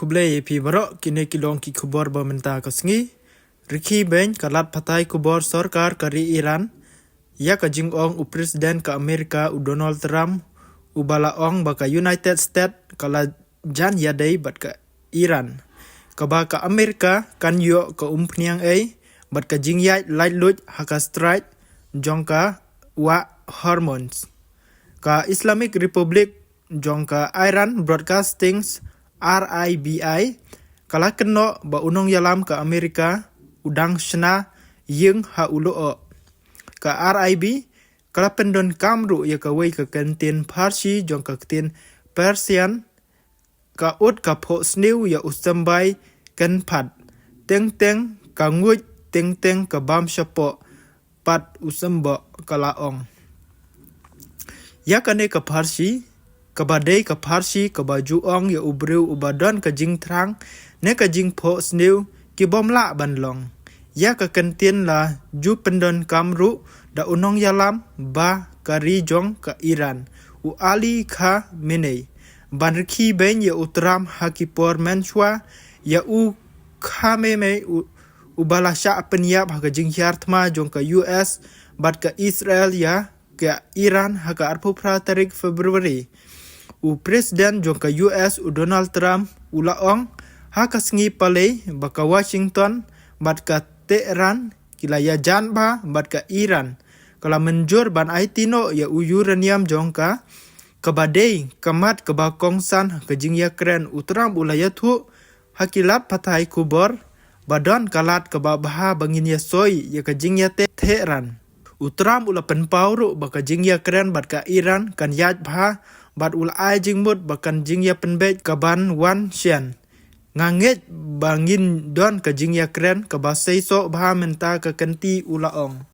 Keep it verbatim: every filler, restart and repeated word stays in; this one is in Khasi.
Khublei ïa phi baroh, kine ki long ki khubor ba mynta ka sngi. Rikhi beiñ ka lad pathai khubor sorkar ka ri Iran ïa ka jingong u President ka Amerika u Donald Trump, uba la ong ba ka United States ka la jan ïadei bad ka Iran, kaba ka Amerika kan ïoh ka umphniang ei bad ka jingïaid laitluid ha ka Strait jong ka Wah Hormuz. Ka Islamic Republic jong ka Iran Broadcasting, R I B I, ka la kynnoh ba u nongïalam ka Amerika u dang shna ïing ha u lyoh. Ka R I B ka la pyndonkam ruh ïa kawei ka kyntien pharshi jong ka ktien Persian, ka ut ka phohsniew ïa u symbai kynpad, teng teng ka nguid, teng teng ka bam shapoh pat u symboh, ka la ong. Ïa kane ka pharshi, kaba dei ka pharshi kaba ju ong ïa u briew uba don ka jingthrang ne ka jingphohsniew, ki bym lah ban long. Ïa ka kyntien la ju pyndonkam ruh da u nongïalam ba ka ri jong ka Iran, u Ali Khamenei, ban rikhi beiñ ïa u Trump ha ki por mynshuwa. Ïa u Khamenei u, uba la shah pynïap ha ka jinghiar thma jong ka U S bad ka Israel ïa ka Iran ha ka arphew phra tarik February. U President jong ka U S u Donald Trump u la ong ha ka sngi Palei ba ka Washington bad ka Tehran ki la ïajan bha bad ka Iran, ka la mynjur ban aiti noh ïa u uranium jong ka, kaba dei ka mat kaba kongsan ha ka jingïakren. U Trump u la ïathuh ha ki lad pathai khubor ba don ka lad kaba bha ba ngin ïasoi ïa ka jingïateh Tehran. U Trump u la pynpaw ruh ba ka jingïakren bad ka Iran kan ïaid bha bad u la ai jingmut ba kan jingïapynbeit ka ban wan shen. Nga ngeit ba ngin don ka jingïakren kaba seisoh bha mynta ka kynti, u la ong.